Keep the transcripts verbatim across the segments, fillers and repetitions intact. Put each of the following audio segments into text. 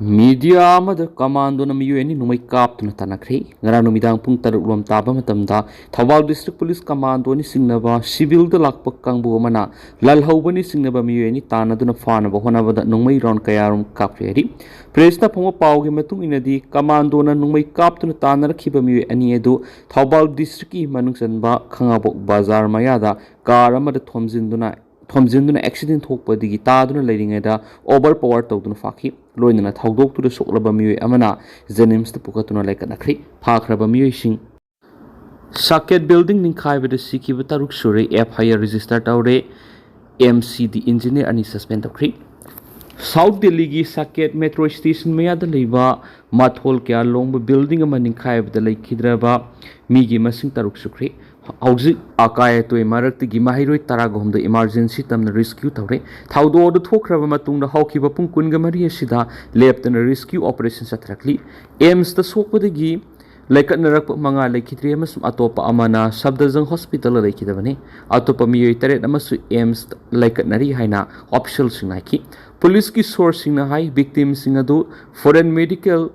Media ꯑꯃꯗ ꯀꯃꯥꯟꯗꯣꯅ ꯃꯤꯑꯣꯏ ꯑꯅꯤ ꯅꯣꯡꯃꯩ ꯀꯥꯞꯇꯨꯅ ꯇꯥꯟꯅꯈ꯭ꯔꯦ꯫ ꯉꯔꯥꯡ ꯅꯨꯃꯤꯗꯥꯡ ꯄꯨꯡ ꯇꯔꯨꯛ ꯂꯣꯝ ꯇꯥꯕ ꯃꯇꯝꯗ ꯊꯧꯕꯥꯜ ꯗꯤꯁꯇ꯭ꯔꯤꯛ ꯄꯨꯂꯤꯁ ꯀꯃꯥꯟꯗꯣꯅꯤ ꯆꯤꯡꯅꯕ ꯁꯤꯚꯤꯜꯗ ꯂꯥꯛꯄ ꯀꯥꯡꯕꯨ ꯑꯃꯅ ꯂꯥꯜꯍꯧꯕꯅꯤ ꯆꯤꯡꯅꯕ ꯃꯤꯑꯣꯏ ꯑꯅꯤ ꯇꯥꯟꯅꯗꯨꯅ ꯐꯥꯅꯕ ꯍꯣꯠꯅꯕꯗ ꯅꯣꯡꯃꯩ ꯔꯥꯎꯟ ꯀꯌꯥꯔꯣꯝ ꯀꯥꯞꯈ꯭ꯔꯦ ꯍꯥꯏꯔꯤ꯫ ꯄ꯭ꯔꯦꯁꯇ ꯐꯪꯕ ꯄꯥꯎꯒꯤ ꯃꯇꯨꯡ ꯏꯟꯅꯗꯤ ꯀꯃꯥꯟꯗꯣꯅ ꯅꯣꯡꯃꯩ ꯀꯥꯞꯇꯨꯅ ꯇꯥꯟꯅꯔꯛꯈꯤꯕ ꯃꯤꯑꯣꯏ ꯑꯅꯤ ꯑꯗꯨ ꯊꯧꯕꯥꯜ ꯗꯤꯁꯇ꯭ꯔꯤꯛꯀꯤ ꯃꯅꯨꯡ ꯆꯟꯕ ꯈꯥꯉꯕꯣꯛ ꯕꯖꯥꯔ ꯃꯌꯥꯗ ꯀꯥꯔ ꯑꯃꯗ ꯊꯣꯝꯖꯤꯟꯗꯨꯅ ꯊꯣꯝꯖꯤꯟꯗꯨꯅ ꯑꯦꯛꯁꯤꯗꯦꯟ ꯊꯣꯛꯄꯗꯒꯤ ꯇꯥꯗꯨꯅ ꯂꯩꯔꯤꯉꯩꯗ ꯑꯣꯚꯔ ꯄꯋꯥꯔ ꯇꯧꯗꯨꯅ ꯐꯥꯈꯤ꯫ ꯂꯣꯏꯅꯅ ꯊꯧꯗꯣꯛꯇꯨꯗ ꯁꯣꯛꯂꯕ ꯃꯤꯑꯣꯏ ꯑꯃꯅ ꯖꯦꯅꯤꯝꯁꯇ ꯄꯨꯈꯠꯇꯨꯅ ꯂꯩꯈꯠꯅꯈ꯭ꯔꯦ꯫ ꯐꯥꯈ꯭ꯔꯕ ꯃꯤꯑꯣꯏꯁꯤꯡ ꯁꯥꯀꯦꯠ ꯕꯤꯜꯗꯤꯡ ꯅꯤꯡꯈꯥꯏꯕꯗ ꯁꯤꯈꯤꯕ ꯇꯔꯨꯛ ꯁꯨꯔꯦ꯫ ꯑꯦꯐ ꯑꯥꯏ ꯑꯥꯔ ꯔꯦꯖꯤꯁꯇꯔ ꯇꯧꯔꯦ꯫ ꯑꯦꯝ ꯁꯤ ꯗꯤ ꯏꯟꯖꯤꯅꯤꯌꯔ ꯑꯅꯤ ꯁꯁꯄꯦꯟ ꯇꯧꯈ꯭ꯔꯤ꯫ ꯁꯥꯎꯠ ꯗꯦꯜꯂꯤꯒꯤ ꯁꯥꯀꯦꯠ ꯃꯦꯇ꯭ꯔꯣ ꯁ꯭ꯇꯦꯁꯟ ꯃꯌꯥꯗ ꯂꯩꯕ ꯃꯊꯣꯜ ꯀꯌꯥ ꯂꯣꯡꯕ ꯕꯤꯜꯗꯤꯡ ꯑꯃ ꯅꯤꯡꯈꯥꯏꯕꯗ ꯂꯩꯈꯤꯗ꯭ꯔꯕ ꯃꯤꯒꯤ ꯃꯁꯤꯡ ꯇꯔꯨꯛ ꯁꯨꯈ꯭ꯔꯦ꯫ ꯍꯧꯖꯤꯛ ꯑꯀꯥꯏ ꯑꯇꯣꯏ ꯃꯔꯛꯇꯒꯤ ꯃꯍꯩꯔꯣꯏ ꯇꯔꯥꯒ ꯍꯨꯝꯗꯣꯏ ꯏꯃꯥꯔꯖꯦꯟꯁꯤ ꯇꯝꯅ ꯔꯦꯁꯀ꯭ꯌꯨ ꯇꯧꯔꯦ꯫ ꯊꯧꯗꯣꯛ ꯑꯗꯨ ꯊꯣꯛꯈ꯭ꯔꯕ ꯃꯇꯨꯡꯗ ꯍꯧꯈꯤꯕ ꯄꯨꯡ ꯀꯨꯟꯒ ꯃꯔꯤ ꯑꯁꯤꯗ ꯂꯦꯞꯇꯅ ꯔꯦꯁꯀ꯭ꯌꯨ ꯑꯣꯄꯔꯦꯁꯟ ꯆꯠꯊꯔꯛꯂꯤ꯫ ꯑꯦꯝꯁꯇ ꯁꯣꯛꯄꯗꯒꯤ ꯂꯩꯀꯠꯅꯔꯛꯄ ꯃꯉꯥ ꯂꯩꯈꯤꯗ꯭ꯔꯦ ꯑꯃꯁꯨꯡ ꯑꯇꯣꯞꯄ ꯑꯃꯅ ꯁꯕꯗꯔꯖꯪ ꯍꯣꯁꯄꯤꯇꯥꯜꯗ ꯂꯩꯈꯤꯗꯕꯅꯤ꯫ ꯑꯇꯣꯞꯄ ꯃꯤꯑꯣꯏ ꯇꯔꯦꯠ ꯑꯃꯁꯨ ꯑꯦꯝꯁꯇ ꯂꯩꯀꯠꯅꯔꯤ ꯍꯥꯏꯅ ꯑꯣꯐꯤꯁꯤꯌꯦꯜꯁꯤꯡꯅ ꯍꯥꯏꯈꯤ꯫ ꯄꯨꯂꯤꯁꯀꯤ ꯁꯣꯔꯁꯁꯤꯡꯅ ꯍꯥꯏ, ꯚꯤꯛꯇꯤꯝꯁꯤꯡ ꯑꯗꯨ foreign medical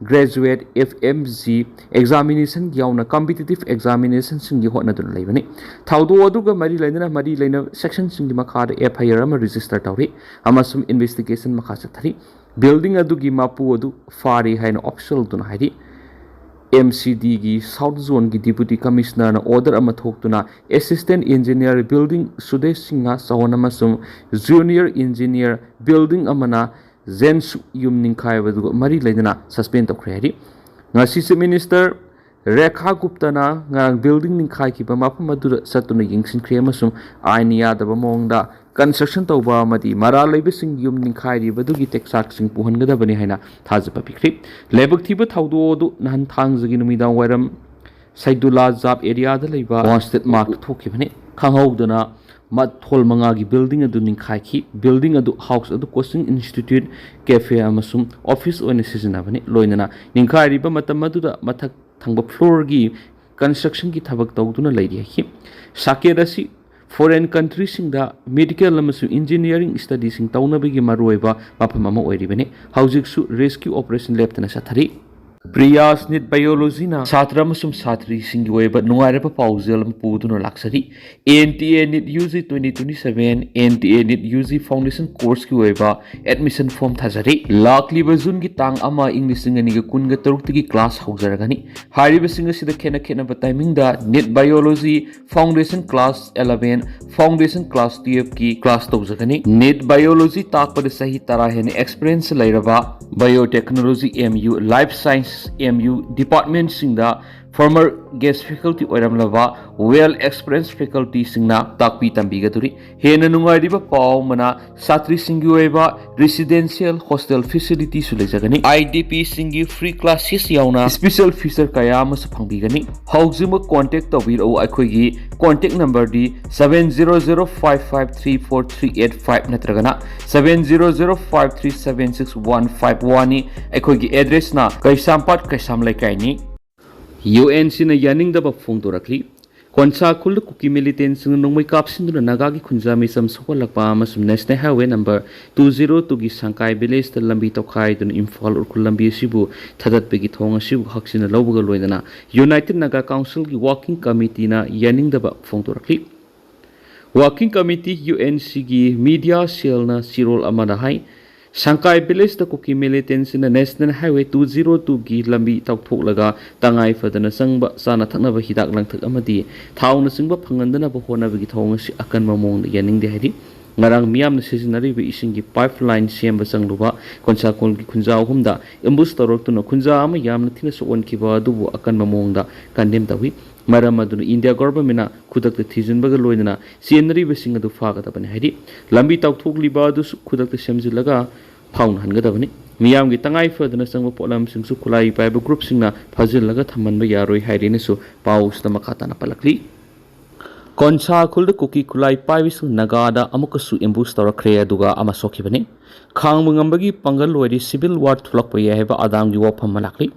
graduate, F M G, examination ꯌꯥꯎꯅ ꯀꯝꯄꯤꯇꯤꯇꯤꯚ ꯑꯦꯛꯖꯥꯃꯤꯅꯦꯁꯟꯁꯤꯡꯒꯤ ꯍꯣꯠꯅꯗꯨꯅ ꯂꯩꯕꯅꯤ꯫ ꯊꯧꯗꯣꯛ ꯑꯗꯨꯒ ꯃꯔꯤ ꯂꯩꯅꯅ ꯃꯔꯤ ꯂꯩꯅꯕ ꯁꯦꯛꯁꯟꯁꯤꯡꯒꯤ ꯃꯈꯥꯗ ꯑꯦꯐ ꯑꯥꯏ ꯑꯥꯔ ꯑꯃ ꯔꯦꯖꯤꯁꯇꯔ ꯇꯧꯔꯤ ꯑꯃꯁꯨꯡ ꯏꯟꯚꯦꯁꯇꯤꯒꯦꯁꯟ ꯃꯈꯥ ꯆꯠꯊꯔꯤ꯫ ꯕꯤꯜꯗꯤꯡ ꯑꯗꯨꯒꯤ ꯃꯄꯨ ꯑꯗꯨ ꯐꯥꯔꯦ ꯍꯥꯏꯅ ꯑꯣꯐꯤꯁꯤꯌꯦꯜꯗꯨꯅ ꯍꯥꯏꯔꯤ꯫ ꯑꯦꯝ ꯁꯤ ꯗꯤꯒꯤ ꯁꯥꯎꯠ ꯖꯣꯟꯒꯤ ꯗꯤꯄꯨꯇꯤ ꯀꯃꯤꯁꯅꯔꯅ ꯑꯣꯔꯗꯔ ꯑꯃ ꯊꯣꯛꯇꯨꯅ assistant engineer building Sudesh Singh Chauhan ꯑꯃꯁꯨꯡ ꯖꯨꯅꯤꯌꯔ ꯏꯟꯖꯤꯅꯤꯌꯔ ꯕꯤꯜꯗꯤꯡ ꯑꯃꯅ ꯖꯦꯟꯁꯨ ꯌꯨꯝ ꯅꯤꯡꯈꯥꯏꯕꯗꯨꯒ ꯃꯔꯤ ꯂꯩꯅꯅ ꯁꯁꯄꯦꯟ ꯇꯧꯈ꯭ꯔꯦ ꯍꯥꯏꯔꯤ꯫ ꯉꯁꯤ ꯆꯤꯐ ꯃꯤꯅꯤꯁꯇꯔ ꯔꯦꯈꯥ ꯒꯨꯞꯇꯅ ꯉꯔꯥꯡ ꯕꯤꯜꯗꯤꯡ ꯅꯤꯡꯈꯥꯏꯈꯤꯕ ꯃꯐꯝ ꯑꯗꯨꯗ ꯆꯠꯇꯨꯅ ꯌꯦꯡꯁꯤꯟꯈ꯭ꯔꯦ ꯑꯃꯁꯨꯡ ꯑꯥꯏꯟ ꯌꯥꯗꯕ ꯃꯑꯣꯡꯗ ꯀꯟꯁꯇ꯭ꯔꯛꯁꯟ ꯇꯧꯕ ꯑꯃꯗꯤ ꯃꯔꯥꯜ ꯂꯩꯕꯁꯤꯡꯒꯤ ꯌꯨꯝ ꯅꯤꯡꯈꯥꯏꯔꯤꯕꯗꯨꯒꯤ ꯇꯦꯛꯆꯥꯛꯁꯤꯡ ꯄꯨꯍꯟꯒꯗꯕꯅꯤ ꯍꯥꯏꯅ ꯊꯥꯖꯕ ꯄꯤꯈ꯭ꯔꯤ꯫ ꯂꯥꯏꯕꯛ ꯊꯤꯕ ꯊꯧꯗꯣꯛ ꯑꯗꯨ ꯅꯍꯥꯟ ꯊꯥꯡꯖꯒꯤ ꯅꯨꯃꯤꯗꯥꯡ ꯋꯥꯏꯔꯝ ꯁꯩꯗꯨꯂꯥ ꯖꯥꯞ ꯑꯦꯔꯤꯌꯥꯗ ꯂꯩꯕ ꯋꯥꯟꯁꯇꯦꯠ ꯃꯥꯔꯛꯇ ꯊꯣꯛꯈꯤꯕꯅꯤ꯫ ꯈꯪꯍꯧꯗꯅ ꯃꯊꯣꯜ ꯃꯉꯥꯒꯤ ꯕꯤꯜꯗꯤꯡ ꯑꯗꯨ ꯅꯤꯡꯈꯥꯏꯈꯤ꯫ ꯕꯤꯜꯗꯤꯡ ꯑꯗꯨ ꯍꯥꯎꯁ ꯑꯗꯨ ꯀꯣꯆꯤꯡ ꯏꯟꯁꯇꯤꯇ꯭ꯌꯨꯠ, ꯀꯦꯐꯦ ꯑꯃꯁꯨꯡ ꯑꯣꯐꯤꯁ ꯑꯣꯏꯅ ꯁꯤꯖꯤꯟꯅꯕꯅꯤ꯫ ꯂꯣꯏꯅꯅ ꯅꯤꯡꯈꯥꯏꯔꯤꯕ ꯃꯇꯝ ꯑꯗꯨꯗ ꯃꯊꯛ ꯊꯪꯕ ꯐ꯭ꯂꯣꯔꯒꯤ ꯀꯟꯁꯇ꯭ꯔꯛꯁꯟꯒꯤ ꯊꯕꯛ ꯇꯧꯗꯨꯅ ꯂꯩꯔꯤ ꯍꯥꯏꯈꯤ꯫ ꯁꯥꯀꯦꯠ ꯑꯁꯤ ꯐꯣꯔꯦꯟ ꯀꯟꯇ꯭ꯔꯤꯁꯤꯡꯗ ꯃꯦꯗꯤꯀꯦꯜ ꯑꯃꯁꯨꯡ ꯏꯟꯖꯤꯅꯤꯌꯥꯔꯤꯡ ꯁ꯭ꯇꯗꯤꯁꯤꯡ ꯇꯧꯅꯕꯒꯤ ꯃꯔꯨꯑꯣꯏꯕ ꯃꯐꯝ ꯑꯃ ꯑꯣꯏꯔꯤꯕꯅꯤ꯫ ꯍꯧꯖꯤꯛꯁꯨ ꯔꯦꯁꯀ꯭ꯌꯨ ꯑꯣꯄꯔꯦꯁꯟ ꯂꯦꯞꯇꯅ ꯆꯠꯊꯔꯤ꯫ ꯄ꯭ꯔꯤꯌꯥꯁ ꯅꯤꯠ ꯕꯥꯏꯑꯣꯂꯣꯖꯤꯅ ꯁꯥꯇ꯭ꯔ ꯑꯃꯁꯨꯡ ꯁꯥꯇ꯭ꯔꯤꯁꯤꯡꯒꯤ ꯑꯣꯏꯕ ꯅꯨꯡꯉꯥꯏꯔꯕ ꯄꯥꯎꯖꯦꯜ ꯑꯃ ꯄꯨꯗꯨꯅ ꯂꯥꯛꯆꯔꯤ꯫ N T A NEET U G twenty twenty seven, N T A NEET U G foundation ꯀꯣꯔꯁꯀꯤ ꯑꯣꯏꯕ ꯑꯦꯗꯃꯤꯁꯟ ꯐꯣꯔꯝ ꯊꯥꯖꯔꯤ꯫ ꯂꯥꯛꯂꯤꯕ ꯖꯨꯟꯒꯤ ꯇꯥꯡ ꯑꯃ, ꯏꯪ ꯂꯤꯁꯤꯡ ꯑꯅꯤꯒ ꯀꯨꯟꯒ ꯇꯔꯨꯛꯇꯒꯤ ꯀ꯭ꯂꯥꯁ ꯍꯧꯖꯔꯒꯅꯤ꯫ ꯍꯥꯏꯔꯤꯕꯁꯤꯡ ꯑꯁꯤꯗ ꯈꯦꯠꯅ ꯈꯦꯠꯅꯕ ꯇꯥꯏꯃꯤꯡꯗ NEET biology foundation class eleven, foundation class twelve ꯀꯤ ꯀ꯭ꯂꯥꯁ ꯇꯧꯖꯒꯅꯤ꯫ ꯅꯤꯠ ꯕꯥꯏꯑꯣꯂꯣꯖꯤ ꯇꯥꯛꯄꯗ ꯆꯍꯤ ꯇꯔꯥ ꯍꯦꯟꯅ ꯑꯦꯛꯁꯄꯤꯔꯤꯌꯦꯟꯁ ꯂꯩꯔꯕ biotechnology M U, life science M U ꯗꯤꯄꯥꯔꯠꯃꯦꯟꯁꯤꯡꯗ ꯐꯣꯔꯃꯔ ꯒꯦꯁ ꯐꯦꯀꯜꯇꯤ ꯑꯣꯏꯔꯝꯂꯕ ꯋꯦꯜ ꯑꯦꯛꯁꯄꯤꯔꯤꯌꯦꯟꯁ ꯐꯦꯀꯜꯇꯤꯁꯤꯡꯅ ꯇꯥꯛꯄꯤ ꯇꯝꯕꯤꯒꯗꯧꯔꯤ꯫ ꯍꯦꯟꯅ ꯅꯨꯡꯉꯥꯏꯔꯤꯕ ꯄꯥꯎ ꯑꯃꯅ, ꯁꯥꯇ꯭ꯔꯤꯁꯤꯡꯒꯤ ꯑꯣꯏꯕ ꯔꯤꯁꯤꯗꯦꯟꯁꯤꯌꯦꯜ ꯍꯣꯁꯇꯦꯜ ꯐꯦꯁꯤꯂꯤꯇꯤꯁꯨ ꯂꯩꯖꯒꯅꯤ꯫ ꯑꯥꯏ ꯗꯤ ꯄꯤꯁꯤꯡꯒꯤ ꯐ꯭ꯔꯤ ꯀ꯭ꯂꯥꯁꯦꯁ ꯌꯥꯎꯅ ꯁ꯭ꯄꯦꯁꯦꯜ ꯐꯤꯆꯔ ꯀꯌꯥ ꯑꯃꯁꯨ ꯐꯪꯕꯤꯒꯅꯤ꯫ ꯍꯧꯖꯤꯛꯃꯛ ꯀꯣꯟꯇꯦꯛ ꯇꯧꯕꯤꯔꯛꯎ꯫ ꯑꯩꯈꯣꯏꯒꯤ contact ꯅꯝꯕꯔꯗꯤ seven zero zero five five three four three eight five ꯅꯠꯇ꯭ꯔꯒꯅ seven zero zero five three seven six one five one ꯅꯤ꯫ ꯑꯩꯈꯣꯏꯒꯤ ꯑꯦꯗ꯭ꯔꯦꯁꯅ ꯀꯩꯁꯥꯝꯄꯥꯠ ꯀꯩꯁꯥꯝ ꯂꯩꯀꯥꯏꯅꯤ꯫ ꯌꯨ ꯑꯦꯟ ꯁꯤꯅ ꯌꯥꯅꯤꯡꯗꯕ ꯐꯣꯡꯗꯣꯔꯛꯂꯤ꯫ ꯈꯣꯟꯁꯥꯈꯣꯜꯗ ꯀꯨꯀꯤ ꯃꯤꯂꯤꯇꯦꯟꯁꯤꯡꯅ ꯅꯣꯡꯃꯩ ꯀꯥꯞꯁꯤꯟꯗꯨꯅ ꯅꯥꯒꯥꯒꯤ ꯈꯨꯟꯖꯥ ꯃꯤꯆꯝ ꯁꯣꯛꯍꯜꯂꯛꯄ ꯑꯃꯁꯨꯡ national highway number two zero two ꯒꯤ ꯁꯪꯀꯥꯏ ꯚꯤꯂꯦꯖꯇ ꯂꯝꯕꯤ ꯇꯧꯈꯥꯏꯗꯨꯅ ꯏꯝꯐꯥꯜ ꯎꯈ꯭ꯔꯨꯜ ꯂꯝꯕꯤ ꯑꯁꯤꯕꯨ ꯊꯥꯗꯠꯄꯒꯤ ꯊꯧꯑꯣꯡ ꯑꯁꯤꯕꯨ ꯍꯛꯆꯤꯟꯅ ꯂꯧꯕꯒ ꯂꯣꯏꯅꯅ ꯌꯨꯅꯥꯏꯇꯦꯗ ꯅꯥꯒꯥ ꯀꯥꯎꯟꯁꯤꯜꯒꯤ ꯋꯥꯔꯀꯤꯡ ꯀꯃꯤꯇꯤꯅ ꯌꯥꯅꯤꯡꯗꯕ ꯐꯣꯡꯗꯣꯔꯛꯂꯤ꯫ ꯋꯥꯔꯀꯤꯡ ꯀꯃꯤꯇꯤ, ꯌꯨ ꯑꯦꯟ ꯁꯤꯒꯤ ꯃꯤꯗꯤꯌꯥ ꯁꯦꯜꯅ ꯆꯦꯔꯣꯜ ꯑꯃꯗ ꯍꯥꯏ, ꯁꯪꯀꯥꯏ ꯚꯤꯂꯦꯖꯇ ꯀꯨꯀꯤ ꯃꯤꯂꯤꯇꯦꯟꯁꯤꯡꯅ national highway two zero two ꯒꯤ ꯂꯝꯕꯤ ꯇꯧꯊꯣꯛꯂꯒ ꯇꯉꯥꯏ ꯐꯗꯅ ꯆꯪꯕ ꯆꯥꯅ ꯊꯛꯅꯕ ꯍꯤꯗꯥꯛ ꯂꯥꯡꯊꯛ ꯑꯃꯗꯤ ꯊꯥꯎꯅꯆꯤꯡꯕ ꯐꯪꯍꯟꯗꯅꯕ ꯍꯣꯠꯅꯕꯒꯤ ꯊꯧꯑꯣꯡ ꯑꯁꯤ ꯑꯀꯟꯕ ꯃꯑꯣꯡꯗ ꯌꯥꯅꯤꯡꯗꯦ ꯍꯥꯏꯔꯤ꯫ ꯉꯔꯥꯡ ꯃꯤꯌꯥꯝꯅ ꯁꯤꯖꯤꯟꯅꯔꯤꯕ ꯏꯁꯤꯡꯒꯤ ꯄꯥꯏꯞ ꯂꯥꯏꯟ ꯁꯦꯝꯕ ꯆꯪꯂꯨꯕ ꯈꯣꯟꯁꯥꯈꯣꯜꯒꯤ ꯈꯨꯟꯖꯥ ꯑꯍꯨꯝꯗ ꯑꯦꯝꯕꯨꯁ ꯇꯧꯔꯛꯇꯨꯅ ꯈꯨꯟꯖꯥ ꯑꯃ ꯌꯥꯝꯅ ꯊꯤꯅ ꯁꯣꯛꯍꯟꯈꯤꯕ ꯑꯗꯨꯕꯨ ꯑꯀꯟꯕ ꯃꯑꯣꯡꯗ ꯀꯟꯗꯦꯝ ꯇꯧꯏ꯫ ꯃꯔꯝ ꯑꯗꯨꯅ ꯏꯟꯗꯤꯌꯥ ꯒꯣꯚꯔꯟꯃꯦꯟꯠꯅ ꯈꯨꯗꯛꯇ ꯊꯤꯖꯤꯟꯕꯒ ꯂꯣꯏꯅꯅ ꯆꯦꯟꯅꯔꯤꯕꯁꯤꯡ ꯑꯗꯨ ꯐꯥꯒꯗꯕꯅꯤ ꯍꯥꯏꯔꯤ꯫ ꯂꯝꯕꯤ ꯇꯧꯊꯣꯛꯂꯤꯕ ꯑꯗꯨꯁꯨ ꯈꯨꯗꯛꯇ ꯁꯦꯝꯖꯤꯜꯂꯒ ꯐꯥꯎꯅꯍꯟꯒꯗꯕꯅꯤ꯫ ꯃꯤꯌꯥꯝꯒꯤ ꯇꯉꯥꯏ ꯐꯗꯅ ꯆꯪꯕ ꯄꯣꯠꯂꯝꯁꯤꯡꯁꯨ ꯈꯨꯠꯂꯥꯏ ꯄꯥꯏꯕ ꯒ꯭ꯔꯨꯞꯁꯤꯡꯅ ꯐꯥꯖꯤꯜꯂꯒ ꯊꯝꯍꯟꯕ ꯌꯥꯔꯣꯏ ꯍꯥꯏꯔꯦꯅꯁꯨ ꯄꯥꯎꯁꯤꯗ ꯃꯈꯥ ꯇꯥꯅ ꯄꯜꯂꯛꯂꯤ꯫ ꯀꯣꯟꯁꯥ ꯈꯨꯜꯗ ꯀꯨꯀꯤ ꯈꯨꯠꯂꯥꯏ ꯄꯥꯏꯕꯁꯤꯡ ꯅꯥꯒꯥꯗ ꯑꯃꯨꯛꯀꯁꯨ ꯑꯦꯝꯕꯨꯁ ꯇꯧꯔꯛꯈ꯭ꯔꯦ, ꯑꯗꯨꯒ ꯑꯃ ꯁꯣꯛꯈꯤꯕꯅꯤ꯫ ꯈꯥꯡꯕ ꯉꯝꯕꯒꯤ ꯄꯥꯡꯒꯜ ꯑꯣꯏꯔꯤ, ꯁꯤꯚꯤꯜ ꯋꯥꯔ ꯊꯣꯛꯂꯛꯄ ꯌꯥꯏ ꯍꯥꯏꯕ ꯑꯗꯥꯝꯒꯤ ꯋꯥꯐꯝ ꯑꯃ ꯂꯥꯛꯂꯤ꯫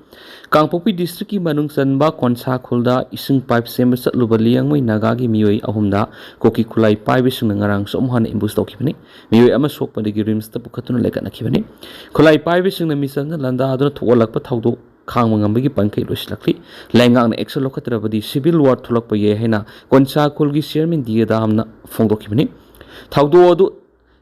ꯀꯥꯡꯄꯣꯛꯄꯤ ꯗꯤꯁꯇ꯭ꯔꯤꯛꯀꯤ ꯃꯅꯨꯡ ꯆꯟꯕ ꯀꯣꯟꯁꯥ ꯈꯨꯜꯗ ꯏꯁꯤꯡ ꯄꯥꯏꯞ ꯁꯦꯝꯕ ꯆꯠꯂꯨꯕ ꯂꯤꯌꯥꯡꯃꯩ ꯅꯥꯒꯥꯒꯤ ꯃꯤꯑꯣꯏ ꯑꯍꯨꯝꯗ ꯀꯨꯀꯤ ꯈꯨꯠꯂꯥꯏ ꯄꯥꯏꯕꯁꯤꯡꯅ ꯉꯔꯥꯡꯁꯨ ꯑꯃꯨꯛ ꯍꯟꯅ ꯑꯦꯝꯕꯨꯁ ꯇꯧꯈꯤꯕꯅꯤ꯫ ꯃꯤꯑꯣꯏ ꯑꯃ ꯁꯣꯛꯄꯗꯒꯤ ꯔꯤꯝꯁꯇ ꯄꯨꯈꯠꯇꯨꯅ ꯂꯩꯈꯠꯅꯈꯤꯕꯅꯤ꯫ ꯈꯨꯠꯂꯥꯏ ꯄꯥꯏꯕꯁꯤꯡꯅ ꯃꯤꯆꯝꯅ ꯂꯥꯟꯗꯥꯗꯨꯅ ꯊꯣꯛꯍꯜꯂꯛꯄ ꯊꯧꯗꯣꯛ ꯈꯥꯡꯕ ꯉꯝꯕꯒꯤ ꯄꯥꯡꯒꯜ ꯂꯣꯏꯁꯤꯜꯂꯛꯂꯤ꯫ ꯂꯩꯉꯥꯛꯅ ꯑꯦꯛꯁꯟ ꯂꯧꯈꯠꯇ꯭ꯔꯕꯗꯤ ꯁꯤꯚꯤꯜ ꯋꯥꯔ ꯊꯣꯛꯂꯛꯄ ꯌꯥꯏ ꯍꯥꯏꯅ ꯀꯣꯟꯁꯥ ꯈꯨꯜꯒꯤ ꯆꯤꯌꯔꯃꯦꯟ ꯗꯤ ꯑꯦ ꯗꯥꯝꯅ ꯐꯣꯡꯗꯣꯛꯈꯤꯕꯅꯤ꯫ ꯊꯧꯗꯣꯛ ꯑꯗꯨ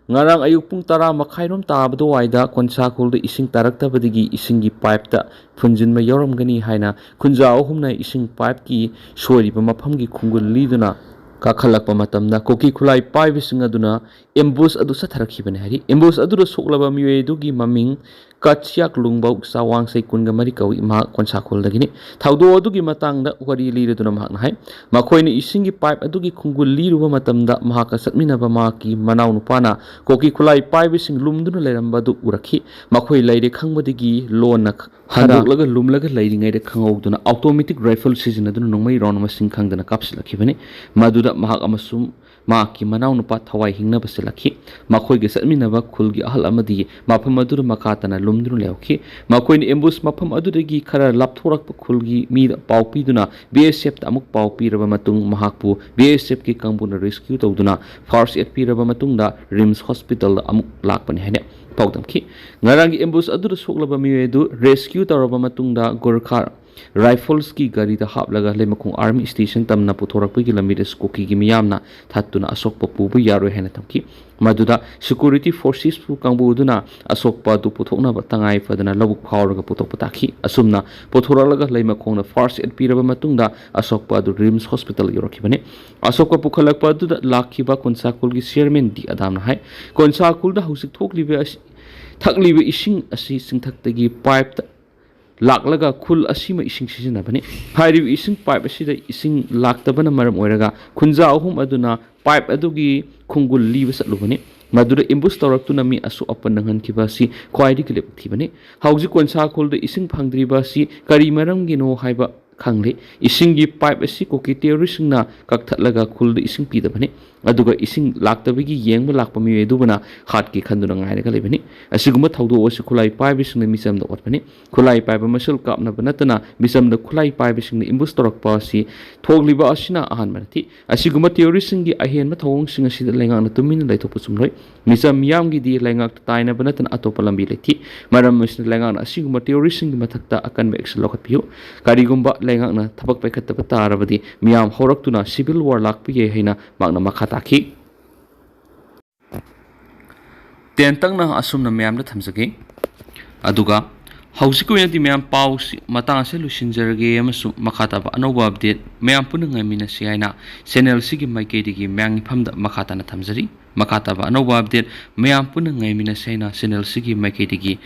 ꯉꯔꯥꯡ ꯑꯌꯨꯛ ꯄꯨꯡ ꯇꯔꯥ ꯃꯈꯥꯏꯔꯣꯝ ꯇꯥꯕꯗꯨꯋꯥꯏꯗ ꯀꯣꯟꯁꯥ ꯈꯨꯜꯗ ꯏꯁꯤꯡ ꯇꯥꯔꯛꯇꯕꯗꯒꯤ ꯏꯁꯤꯡꯒꯤ ꯄꯥꯏꯞꯇ ꯐꯨꯟꯖꯤꯟꯕ ꯌꯥꯎꯔꯝꯒꯅꯤ ꯍꯥꯏꯅ ꯈꯨꯟꯖꯥ ꯑꯍꯨꯝꯅ ꯏꯁꯤꯡ ꯄꯥꯏꯞꯀꯤ ꯁꯣꯏꯔꯤꯕ ꯃꯐꯝꯒꯤ ꯈꯣꯡꯒꯨꯜ ꯂꯤꯗꯨꯅ ꯀꯥꯈꯠꯂꯛꯄ ꯃꯇꯝꯗ ꯀꯨꯀꯤ ꯈꯨꯠꯂꯥꯏ ꯄꯥꯏꯕꯁꯤꯡ ꯑꯗꯨꯅ ꯑꯦꯝꯕꯨꯁ ꯑꯗꯨ ꯆꯠꯊꯔꯛꯈꯤꯕꯅꯤ ꯍꯥꯏꯔꯤ꯫ ꯑꯦꯝꯕꯨꯁ ꯑꯗꯨꯗ ꯁꯣꯛꯂꯕ ꯃꯤꯑꯣꯏ ꯑꯗꯨꯒꯤ ꯃꯃꯤꯡ ꯀꯆꯤꯌꯥꯛ ꯂꯨꯡꯕꯧ ꯆꯥꯋꯥꯡꯁꯩ ꯀꯨꯟꯒ ꯃꯔꯤ ꯀꯧꯏ꯫ ꯃꯍꯥꯛ ꯀꯣꯟꯁꯥ ꯈꯨꯜꯗꯒꯤꯅꯤ꯫ ꯊꯧꯗꯣꯛ ꯑꯗꯨꯒꯤ ꯃꯇꯥꯡꯗ ꯋꯥꯔꯤ ꯂꯤꯔꯗꯨꯅ ꯃꯍꯥꯛꯅ ꯍꯥꯏ, ꯃꯈꯣꯏꯅ ꯏꯁꯤꯡꯒꯤ ꯄꯥꯏꯞ ꯑꯗꯨꯒꯤ ꯈꯣꯡꯒꯨꯜ ꯂꯤꯔꯨꯕ ꯃꯇꯝꯗ ꯃꯍꯥꯛꯀ ꯆꯠꯃꯤꯟꯅꯕ ꯃꯍꯥꯛꯀꯤ ꯃꯅꯥꯎꯅꯨꯄꯥꯅ ꯀꯨꯀꯤ ꯈꯨꯠꯂꯥꯏ ꯄꯥꯏꯕꯁꯤꯡ ꯂꯨꯝꯗꯨꯅ ꯂꯩꯔꯝꯕ ꯑꯗꯨ ꯎꯔꯛꯈꯤ꯫ ꯃꯈꯣꯏ ꯂꯩꯔꯦ ꯈꯪꯕꯗꯒꯤ ꯂꯣꯟꯅ ꯍꯟꯗꯣꯛꯂꯒ ꯂꯨꯝꯂꯒ ꯂꯩꯔꯤꯉꯩꯗ ꯈꯪꯍꯧꯗꯨꯅ ꯑꯣꯇꯣꯃꯦꯇꯤꯛ ꯔꯥꯏꯐꯜ ꯁꯤꯖꯤꯟꯅꯗꯨꯅ ꯅꯣꯡꯃꯩ ꯔꯥꯎꯟ ꯃꯁꯤꯡ ꯈꯪꯗꯅ ꯀꯥꯞꯁꯤꯜꯂꯛꯈꯤꯕꯅꯤ꯫ ꯃꯗꯨꯗ ꯃꯍꯥꯛ ꯑꯃꯁꯨꯡ ꯃꯍꯥꯛꯀꯤ ꯃꯅꯥꯎꯅꯨꯄꯥ ꯊꯋꯥꯏ ꯍꯤꯡꯅꯕ ꯆꯦꯜꯂꯛꯈꯤ꯫ ꯃꯈꯣꯏꯒ ꯆꯠꯃꯤꯟꯅꯕ ꯈꯨꯜꯒꯤ ꯑꯍꯜ ꯑꯃꯗꯤ ꯃꯐꯝ ꯑꯗꯨꯗ ꯃꯈꯥ ꯇꯥꯅ ꯂꯨꯝꯗꯨꯅ ꯂꯩꯍꯧꯈꯤ꯫ ꯃꯈꯣꯏꯅ ꯑꯦꯝꯕꯨꯁ ꯃꯐꯝ ꯑꯗꯨꯗꯒꯤ ꯈꯔ ꯂꯥꯞꯊꯣꯔꯛꯄ ꯈꯨꯜꯒꯤ ꯃꯤꯗ ꯄꯥꯎ ꯄꯤꯗꯨꯅ ꯕꯤ ꯑꯦꯁ ꯑꯦꯐꯇ ꯑꯃꯨꯛ ꯄꯥꯎ ꯄꯤꯔꯕ ꯃꯇꯨꯡ ꯃꯍꯥꯛꯄꯨ ꯕꯤ ꯑꯦꯁ ꯑꯦꯐꯀꯤ ꯀꯥꯡꯕꯨꯅ ꯔꯦꯁꯀ꯭ꯌꯨ ꯇꯧꯗꯨꯅ ꯐꯥꯔꯁ ꯑꯦꯗ ꯄꯤꯔꯕ ꯃꯇꯨꯡꯗ ꯔꯤꯝꯁ ꯍꯣꯁꯄꯤꯇꯥꯜꯗ ꯑꯃꯨꯛ ꯂꯥꯛꯄꯅꯤ ꯍꯥꯏꯅ ꯄꯥꯎꯗꯝꯈꯤ꯫ ꯉꯔꯥꯡꯒꯤ ꯑꯦꯝꯕꯨꯁ ꯑꯗꯨꯗ ꯁꯣꯛꯂꯕ ꯃꯤꯑꯣꯏ ꯑꯗꯨ ꯔꯦꯁꯀ꯭ꯌꯨ ꯇꯧꯔꯕ ꯃꯇꯨꯡꯗ ꯒꯣꯔꯈꯥ ꯔꯥꯏꯐꯜꯁꯀꯤ ꯒꯥꯔꯤꯗ ꯍꯥꯞꯂꯒ ꯂꯩꯃꯈꯣꯡ ꯑꯥꯔꯃꯤ ꯁ꯭ꯇꯦꯁꯟ ꯇꯝꯅ ꯄꯨꯊꯣꯔꯛꯄꯒꯤ ꯂꯝꯕꯤꯗ ꯀꯨꯀꯤꯒꯤ ꯃꯤꯌꯥꯝꯅ ꯊꯠꯇꯨꯅ ꯑꯁꯣꯛꯄ ꯄꯨꯕ ꯌꯥꯔꯣꯏ ꯍꯥꯏꯅ ꯊꯝꯈꯤ꯫ ꯃꯗꯨꯗ ꯁꯦꯀ꯭ꯌꯨꯔꯤꯇꯤ ꯐꯣꯔꯁꯦꯁꯄꯨ ꯀꯥꯡꯕꯨ ꯑꯗꯨꯅ ꯑꯁꯣꯛꯄ ꯑꯗꯨ ꯄꯨꯊꯣꯛꯅꯕ ꯇꯉꯥꯏ ꯐꯗꯅ ꯂꯧꯕꯨꯛ ꯐꯥꯎꯔꯒ ꯄꯨꯊꯣꯛꯄ ꯇꯥꯈꯤ꯫ ꯑꯁꯨꯝꯅ ꯄꯨꯊꯣꯔꯛꯂꯒ ꯂꯩꯃꯈꯣꯡꯗ ꯐꯥꯔꯁ ꯑꯦꯗ ꯄꯤꯔꯕ ꯃꯇꯨꯡꯗ ꯑꯁꯣꯛꯄ ꯑꯗꯨ ꯔꯤꯝꯁ ꯍꯣꯁꯄꯤꯇꯥꯜ ꯌꯧꯔꯛꯈꯤꯕꯅꯤ꯫ ꯑꯁꯣꯛꯄ ꯄꯨꯈꯠꯂꯛꯄ ꯑꯗꯨꯗ ꯂꯥꯛꯈꯤꯕ ꯀꯣꯟꯁꯥ ꯈꯨꯜꯒꯤ ꯆꯤꯌꯔꯃꯦꯟ ꯗꯤ ꯑꯗꯥꯝꯅ ꯍꯥꯏ, ꯀꯣꯟꯁꯥ ꯈꯨꯜꯗ ꯍꯧꯖꯤꯛ ꯊꯣꯛꯂꯤꯕ ꯑꯁꯤ, ꯊꯛꯂꯤꯕ ꯏꯁꯤꯡ ꯑꯁꯤ ꯆꯤꯡꯊꯛꯇꯒꯤ ꯄꯥꯏꯞꯇ ꯂꯥꯛꯂꯒ ꯈꯨꯜ ꯑꯁꯤꯃ ꯏꯁꯤꯡ ꯁꯤꯖꯤꯟꯅꯕꯅꯤ꯫ ꯍꯥꯏꯔꯤꯕ ꯏꯁꯤꯡ ꯄꯥꯏꯞ ꯑꯁꯤꯗ ꯏꯁꯤꯡ ꯂꯥꯛꯇꯕꯅ ꯃꯔꯝ ꯑꯣꯏꯔꯒ ꯈꯨꯟꯖꯥ ꯑꯍꯨꯝ ꯑꯗꯨꯅ ꯄꯥꯏꯞ ꯑꯗꯨꯒꯤ ꯈꯣꯡꯒꯨꯜ ꯂꯤꯕ ꯆꯠꯂꯨꯕꯅꯤ꯫ ꯃꯗꯨꯗ ꯑꯦꯝꯕꯨꯁ ꯇꯧꯔꯛꯇꯨꯅ ꯃꯤ ꯑꯁꯣꯛ ꯑꯄꯟ ꯅꯪꯍꯟꯈꯤꯕ ꯑꯁꯤ ꯈ꯭ꯋꯥꯏꯗꯒꯤ ꯂꯥꯏꯕꯛ ꯊꯤꯕꯅꯤ꯫ ꯍꯧꯖꯤꯛ ꯀꯣꯟꯁꯥ ꯈꯨꯜꯗ ꯏꯁꯤꯡ ꯐꯪꯗ꯭ꯔꯤꯕ ꯑꯁꯤ ꯀꯔꯤ ꯃꯔꯝꯒꯤꯅꯣ ꯍꯥꯏꯕ ꯈꯪꯂꯤ꯫ ꯏꯁꯤꯡꯒꯤ ꯄꯥꯏꯞ ꯑꯁꯤ ꯀꯨꯀꯤ ꯇꯦꯔꯣꯔꯤꯁꯁꯤꯡꯅ ꯀꯛꯊꯠꯂꯒ ꯈꯨꯜꯗ ꯏꯁꯤꯡ ꯄꯤꯗꯕꯅꯤ꯫ ꯑꯗꯨꯒ ꯏꯁꯤꯡ ꯂꯥꯛꯇꯕꯒꯤ ꯌꯦꯡꯕ ꯂꯥꯛꯄ ꯃꯤꯑꯣꯏ ꯑꯗꯨꯕꯨꯅ ꯍꯥꯠꯀꯦ ꯈꯟꯗꯨꯅ ꯉꯥꯏꯔꯒ ꯂꯩꯕꯅꯤ꯫ ꯑꯁꯤꯒꯨꯝꯕ ꯊꯧꯗꯣꯛ ꯑꯁꯤ ꯈꯨꯠꯂꯥꯏ ꯄꯥꯏꯕꯁꯤꯡꯅ ꯃꯤꯆꯝꯗ ꯑꯣꯠꯄꯅꯤ꯫ ꯈꯨꯠꯂꯥꯏ ꯄꯥꯏꯕ ꯃꯁꯦꯜ ꯀꯥꯞꯅꯕ ꯅꯠꯇꯅ ꯃꯤꯆꯝꯗ ꯈꯨꯠꯂꯥꯏ ꯄꯥꯏꯕꯁꯤꯡꯅ ꯑꯦꯝꯕꯨꯁ ꯇꯧꯔꯛꯄ ꯑꯁꯤ ꯊꯣꯛꯂꯤꯕ ꯑꯁꯤꯅ ꯑꯍꯥꯟꯕ ꯅꯠꯇꯦ꯫ ꯑꯁꯤꯒꯨꯝꯕ ꯇꯦꯔꯣꯔꯤꯁꯁꯤꯡꯒꯤ ꯑꯍꯦꯟꯕ ꯊꯧꯑꯣꯡꯁꯤꯡ ꯑꯁꯤꯗ ꯂꯩꯉꯥꯛꯅ ꯇꯨꯃꯤꯟꯅ ꯂꯩꯊꯣꯛꯄ ꯆꯨꯝꯂꯣꯏ꯫ ꯃꯤꯆꯝ ꯃꯤꯌꯥꯝꯒꯤꯗꯤ ꯂꯩꯉꯥꯛꯇ ꯇꯥꯏꯅꯕ ꯅꯠꯇꯅ ꯑꯇꯣꯞꯄ ꯂꯝꯕꯤ ꯂꯩꯇꯦ꯫ ꯃꯔꯝ ꯑꯁꯤꯅ ꯂꯩꯉꯥꯛꯅ ꯑꯁꯤꯒꯨꯝꯕ ꯇꯦꯔꯣꯔꯤꯁꯁꯤꯡꯒꯤ ꯃꯊꯛꯇ ꯑꯀꯟꯕ ꯑꯦꯛꯁꯟ ꯂꯧꯈꯠꯄꯤꯌꯨ꯫ ꯀꯔꯤꯒꯨꯝꯕ ꯂꯩꯉꯥꯛꯅ ꯊꯕꯛ ꯄꯥꯏꯈꯠꯇꯕ ꯇꯥꯔꯕꯗꯤ ꯃꯤꯌꯥꯝ ꯍꯧꯔꯛꯇꯨꯅ ꯁꯤꯚꯤꯜ ꯋꯥꯔ ꯂꯥꯛꯄ ꯌꯥꯏ ꯍꯥꯏꯅ ꯃꯍꯥꯛꯅ ꯃꯈꯥ ꯇꯥꯈꯤ꯫ ꯇꯦꯟꯇꯛꯅ ꯑꯁꯨꯝꯅ ꯃꯌꯥꯝꯗ ꯊꯝꯖꯒꯦ꯫ ꯑꯗꯨꯒ ꯍꯧꯖꯤꯛꯀꯤ ꯑꯣꯏꯅꯗꯤ ꯃꯌꯥꯝ ꯄꯥꯎꯁꯤ ꯃꯇꯥꯡ ꯑꯁꯤꯗ ꯂꯣꯏꯁꯤꯟꯖꯔꯒꯦ ꯑꯃꯁꯨꯡ ꯃꯈꯥ ꯇꯥꯕ ꯑꯅꯧꯕ ꯑꯞꯗꯦꯠ ꯃꯌꯥꯝ ꯄꯨꯟꯅ ꯉꯥꯏꯃꯤꯟꯅꯁꯤ ꯍꯥꯏꯅ ꯆꯦꯅꯦꯜꯁꯤꯒꯤ ꯃꯥꯏꯀꯩꯗꯒꯤ ꯃꯌꯥꯝꯒꯤ ꯐꯝꯗ ꯃꯈꯥ ꯇꯥꯅ ꯊꯝꯖꯔꯤ꯫ ꯃꯈꯥ ꯇꯥꯕ ꯑꯅꯧꯕ ꯑꯞꯗꯦꯠ ꯃꯌꯥꯝ ꯄꯨꯟꯅ ꯉꯥꯏꯃꯤꯟꯅꯁꯤ ꯍꯥꯏꯅ ꯆꯦꯅꯦꯜꯁꯤꯒꯤ ꯃꯥꯏꯀꯩꯗꯒꯤ